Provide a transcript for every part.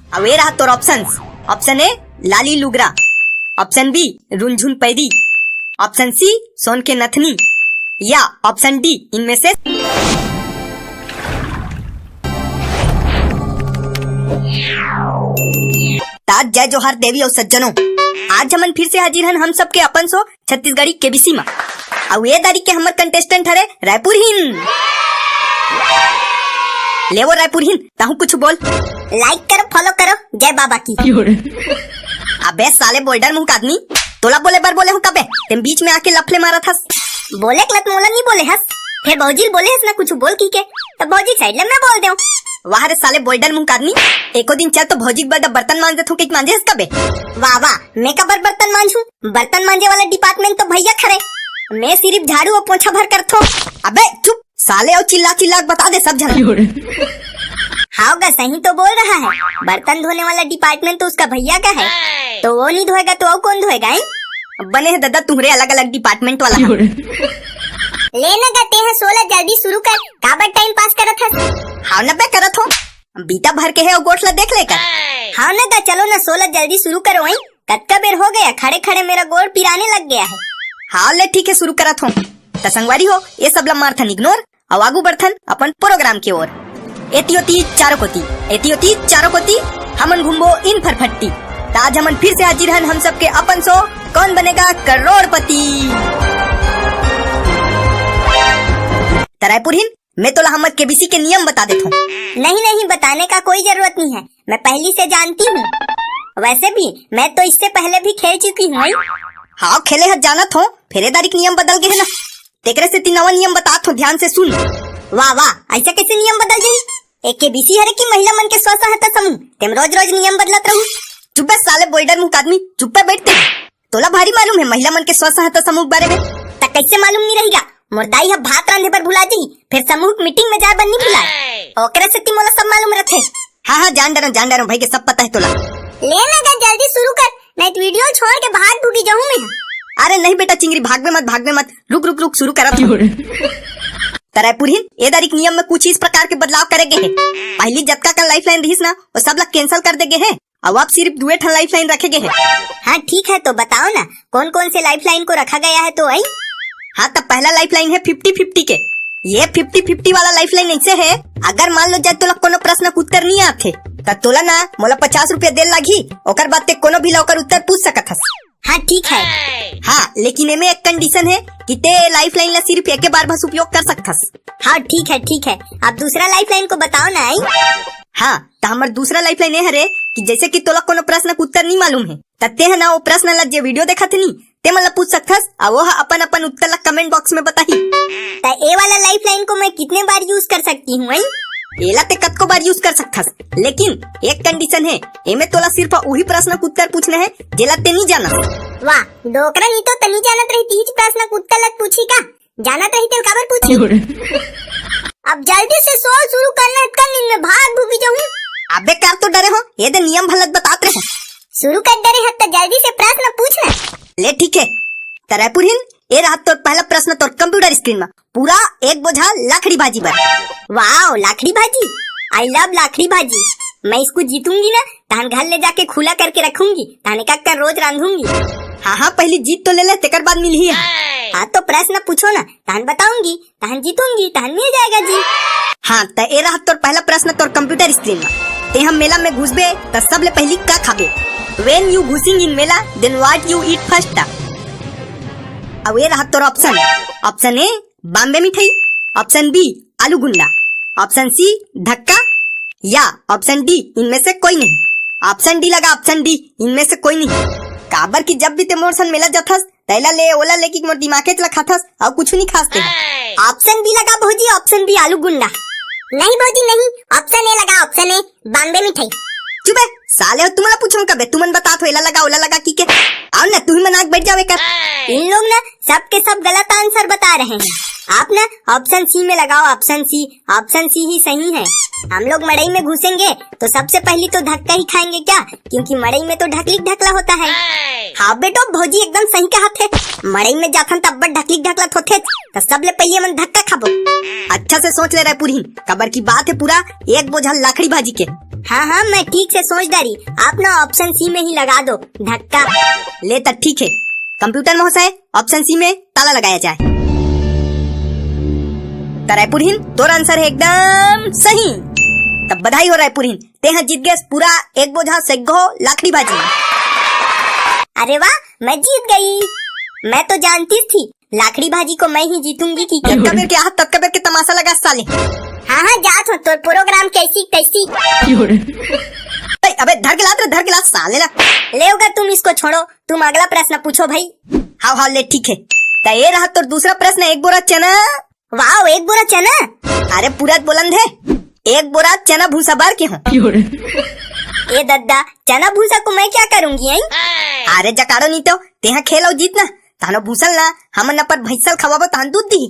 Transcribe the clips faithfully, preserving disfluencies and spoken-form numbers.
अब ये रहा तोर ऑप्शंस। ऑप्शन ए, लाली लुगरा। ऑप्शन बी, रुनझुन पैदी। ऑप्शन सी, सोन के नथनी। या ऑप्शन डी, इनमें से। तात जय जोहार देवी और सज्जनों, आज हमन फिर से हाजिर हन हम सबके अपन शो छत्तीसगढ़ी केबीसी मा। अउ ए दारी के हमर कंटेस्टेंट हरे रायपुर हिन। ले वो रायपुर हिन, ताहू कुछ बोल। लाइक करो, फॉलो करो, जय बाबा की। अबे साले बोल्डर मुंह का आदमी, तोला बोले बर बोले हूँ कबे? तेम बीच में आके लफले मारत हस। बोले के लत मोला नहीं बोले हस, फिर भौजी ल बोले हस ना कुछ बोल की के, तब भौजी साइड ले मैं बोल देऊं। वाह रे साले बोल्डर मुंह का आदमी, एको दिन चल तो भौजी के बदला बर्तन मांज देथों, के मांजे हस कबे? वाह वाह, मैं का बर बर्तन मांजू? बर्तन मांजे वाला डिपार्टमेंट तो भैया खरे, मैं सिर्फ झाड़ू और पोछा भर करथों। अबे चुप साले, और चिल्ला चिल्ला के बता दे सब झन। हाव गा, सही तो बोल रहा है, बर्तन धोने वाला डिपार्टमेंट तो उसका भैया का है, तो वो नहीं धोएगा तो और कौन धोएगा, हैं? बने है दादा तुम्हरे अलग अलग डिपार्टमेंट वाला। ले ना गा, तें ह शो ला जल्दी शुरू कर, काबर टाइम पास करत हस? हाव ना बे करत हो, बीता भर के है वो गोठ ला देख लेकर। हाव ना गा, चलो ना शो ला जल्दी शुरू करो, हैं? कतका बेर हो गया, खड़े खड़े मेरा गोड़ पिराने लग गया है। हाव ले ठीक है, शुरू करत हो। त संगवारी हो, ये सब ला मारथन इग्नोर, अउ आगू बढ़थन अपन प्रोग्राम के ओर। एती ओती चारों कोती, एती ओती चारों कोती, हमन घूमबो इन फरफट्टी। त आज हमन फिर से हाजिर हन हम सबके अपन शो कौन बनेगा करोड़पति। त रायपुर हिन, मैं तोला हमर केबीसी के नियम बता देथों। नहीं नहीं, बताने का कोई जरूरत नहीं है, मैं पहली से जानती हूँ। वैसे भी मैं तो इससे पहले भी खेल चुकी हूँ। हाव खेले हस जानत हो, फेर ए दारी के नियम बदल गे है ना, तेकरे सेती नवा नियम बतात हो, ध्यान से सुन। वाह वाह, ऐसा कैसे नियम बदल जाही? ए केबीसी हरे कि महिला मन के स्व सहायता समूह? तेम रोज रोज नियम बदलत रहू। चुप बे साले बोल्डर मुंह का आदमी, चुप पे बैठ तें। तोला भारी मालूम है महिला मन के स्व सहायता समूह के बारे में। त कैसे मालूम नहीं रहेगा? मोर दाई ह भात रांधे बर भुला जाही, फिर समूह के मीटिंग में जाए बर नहीं भुलाए। ओकरे सेती मोला सब मालूम रथे। हाँ हाँ, जान डरन, जान डरन भाई के सब पता है तोला। ले ना गा, जल्दी शुरू कर, नहीं तो वीडियो छोड़ के भाग भूगी जाहूँ मैं। अरे नहीं बेटा चिंगरी, भागबे मत, भागबे मत, रुक रुक रुक, शुरू करत हूँ। त रायपुर हिन, ए दारी के नियम में कुछ इस प्रकार के बदलाव करे गे हे। पहली जतका कन लाइफलाइन रहिस ना, वो सब ला कैंसिल कर दे गे हे। अब, अब सिर्फ दुए ठन लाइफलाइन रखे गे हे। हाँ ठीक है, तो बताओ ना कौन कौन से लाइफलाइन को रखा गया है तो आई। हाँ, तब पहला लाइफलाइन है फिफ्टी फिफ्टी के। ये फिफ्टी फिफ्टी वाला लाइफलाइन ऐसे है, अगर मान लो जाए तोला कोनो प्रश्न के उत्तर नहीं आथे, त तोला ना मोला पचास रुपया दे लागही, ओकर बाद ते कोनो भी ला ओकर उत्तर पूछ सकत हस। हाँ ठीक है। हाँ, लेकिन एमे एक कंडीशन है कि ते लाइफलाइन ला सिर्फ एक बार बस उपयोग कर सकत हस। हाँ ठीक है, ठीक है, आप दूसरा लाइफलाइन को बताओ ना आई। हाँ, त हमर दूसरा लाइफलाइन ये हरे कि जैसे कि तोला कोनो प्रश्न के उत्तर नहीं मालूम है, त ते ह ना वो प्रश्न ला जे वीडियो देखत हे नी, ते मन ला पूछ सकथस, अउ वो ह अपन अपन उत्तर ला कमेंट बॉक्स में बताही। त ए वाला लाइफलाइन को मैं कितने बार यूज़ कर सकती हूँ, हैं? एला ते कतको बार यूज़ कर सकथस, लेकिन एक कंडीशन है, एमे तोला सिर्फ उही प्रश्न के उत्तर पूछना है जेला ते नहीं जानस। वाह, डोकरा नहीं तो तनी जानत रही तीज प्रश्न के उत्तर ला पूछी का? जानत रही तेल काबर पूछी? अब जल्दी से शो शुरू करना है, कल दिन में भाग भूगी जाऊँ। अबे कर तो डरे हो, ये दे नियम भलत बतात रहे। शुरू कर डरे हत त जल्दी से प्रश्न पूछ ना। ले ठीक है, त रायपुर हिन, ए रहा तोर पहला प्रश्न तोर कंप्यूटर स्क्रीन में, पूरा एक बोझा लाखड़ी भाजी बर। वाओ, लाखड़ी भाजी, I love लाखड़ी भाजी। मैं इसको जीतूंगी ना, तहन घर ले जाके खुला करके रखूंगी, तहन एक एक कर रोज रांधूंगी। हाँ हाँ, पहली जीत तो ले ले, तेकर बाद मिलही। हाँ तो प्रश्न पूछो ना, तहन बताऊंगी, तहन जीतूंगी, तहन मिल जाएगा जी। हाँ, त ए रहा तोर पहला प्रश्न तोर कंप्यूटर स्क्रीन में। ते हम मेला में घुसबे त सबले पहली का खाबे? When you घुसिंग इन मेला, then what you eat first? अब ए रहा तोर ऑप्शन। ऑप्शन ए, बॉम्बे मिठाई। ऑप्शन बी, आलू गुंडा। ऑप्शन सी, धक्का। या ऑप्शन डी, इनमें से कोई नहीं। ऑप्शन डी लगा, ऑप्शन डी, इनमें से कोई नहीं। काबर कि जब भी ते मोर सन मेला जाथस, तैला ले, ओला लेके मोर दिमागे ला खाथस, अउ कुछ नहीं खास ते। ऑप्शन बी लगा भौजी, ऑप्शन बी आलू गुंडा। नहीं भौजी नहीं, ऑप्शन ए लगा, ऑप्शन ए बॉम्बे मिठाई। चुप है साले, हो तुमला पूछो कबे, तुमन बतात हो, एला लगा, ओला लगा की के? आओ ना, तू ही मनाक बैठ जावे कर। इन लोग ना सब के सब गलत आंसर बता रहे हैं। आप ना ऑप्शन सी में लगाओ, ऑप्शन सी, ऑप्शन सी ही सही है। हम लोग मड़ई में घुसेंगे तो सबसे पहली तो धक्का ही खाएंगे क्या? क्योंकि मड़ई में तो ढकली ढकला होता है। हाँ बेटो, भौजी एकदम सही कहा थे, मड़ई में जाथन तब ढकली ढकलत होथे, त सबले पहले हमन धक्का खाबो। अच्छा से सोच ले रायपुर ही, काबर की बात है पूरा एक बोझा लाखड़ी भाजी के। हाँ हाँ, मैं ठीक से सोच डारी, आप ना ऑप्शन सी में ही लगा दो धक्का। ले त ठीक है, कंप्यूटर महोदय, ऑप्शन सी में ताला लगाया जाए। त रायपुरहीन, तोर आंसर है एकदम सही। तब बधाई हो रायपुरहीन, तेहा जीत गए पूरा एक बोझा सेग्गो लाकड़ी भाजी। अरे वाह, मैं जीत गई। मैं तो जानती थी लाकड़ी भाजी को मैं ही जीतूंगी कि ततका बेर के आहा, ततका बेर के तमाशा लगा साले। हाँ हाँ, जात हो, तोर प्रोग्राम कैसी तैसी। ए, अबे धर के लात रे, धर के लात साले ला। ले होगा, तुम इसको छोड़ो, तुम अगला प्रश्न पूछो भाई। हाव हाव, ले ठीक है। त ये रहा तोर दूसरा प्रश्न, एक बोरा चना। वाह, एक बोरा चना। अरे पूरा बोलन दे, एक बोरा चना भूसा बार के हो। ए दद्दा, चना भूसा को मैं क्या करूंगी, हैं? अरे जकाड़ो नहीं तो, तेहा खेल अउ जीत ना, तानो भूसल ना, हमन अपन भैंसल खवाबो तान दूध दी।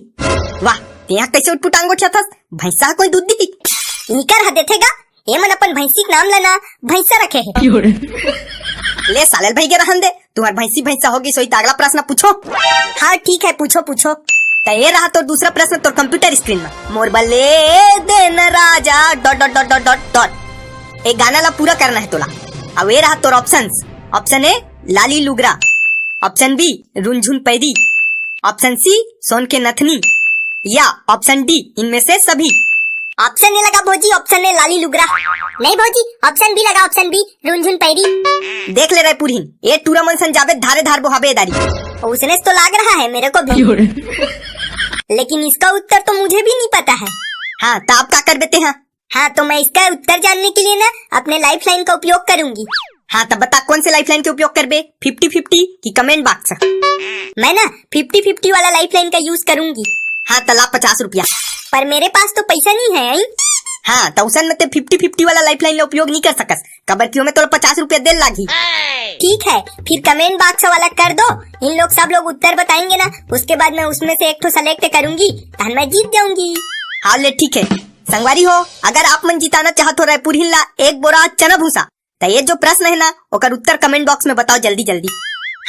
वाह, तेहा कैसे उठपुटांग गोठिया थस, भैंसा कोई दूध दी? इकर ह देथेगा, एमन अपन भैंसी के नाम लेना भैंसा रखे है। ले साले भाई के रहन दे, तुम्हार भैंसी भैंसा होगी सोई त अगला प्रश्न पूछो। हाँ ठीक है, पूछो पूछो। त ये रहा तोर दूसरा प्रश्न तोर कंप्यूटर स्क्रीन में। मोर बल्ले देन राजा dot dot dot dot dot dot. ए गाना ला पूरा करना है तोला। अब ये रहा तोर ऑप्शंस। ऑप्शन ए लाली लुगरा, ऑप्शन बी रुनझुन पैरी, ऑप्शन सी सोन के नथनी, या ऑप्शन डी इनमें से सभी। ऑप्शन ए लगा भौजी, ऑप्शन ए लाली लुगरा। नहीं भौजी, ऑप्शन बी लगा, ऑप्शन बी रुनझुन पैरी। देख ले रायपुरहीन, ये टूरा मन सन जाबे धारे धार बोहाबे दारी। उसने तो लाग रहा है मेरे को भी। लेकिन इसका उत्तर तो मुझे भी नहीं पता है। हाँ, त आप का कर देते हैं? हाँ, तो मैं इसका उत्तर जानने के लिए ना अपने लाइफलाइन का उपयोग करूंगी। हाँ, तब बता कौन से लाइफलाइन के उपयोग करबे, फिफ्टी फिफ्टी कि कमेंट बॉक्स? मैं ना फिफ्टी फिफ्टी वाला लाइफलाइन का यूज करूंगी। हाँ, त ला पचास रुपया। पर मेरे पास तो पैसा नहीं है, आई? हाँ, त उसन में ते फिफ्टी फिफ्टी वाला लाइफलाइन ला उपयोग नहीं कर सकस, काबर कि ओमे तोला पचास रुपया देल लागही। ठीक है, फिर कमेंट बॉक्स वाला कर दो, इन लोग सब लोग उत्तर बताएंगे ना, उसके बाद मैं उसमें से एक ठो सेलेक्ट करूंगी, तहन मैं जीत जाऊंगी। हाँ ले ठीक है। संगवारी हो, अगर आप मन जिताना चाहत हो रायपुरहीन ला एक बोरा चना भूसा, त ये जो प्रश्न है ना, ओकर उत्तर कमेंट बॉक्स में बताओ जल्दी जल्दी।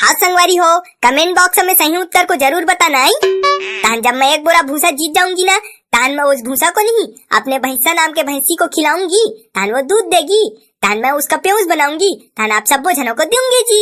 हाँ संगवारी हो, कमेंट बॉक्स में सही उत्तर को जरूर बताना है। तहन जब मैं एक बोरा भूसा जीत जाऊंगी ना, तहन मैं उस भूसा को नहीं, अपने भैंसा नाम के भैंसी को खिलाऊंगी, तहन वो दूध देगी, तहन मैं उसका पेउस बनाऊंगी, तहन आप सबो झनों को दूंगी जी।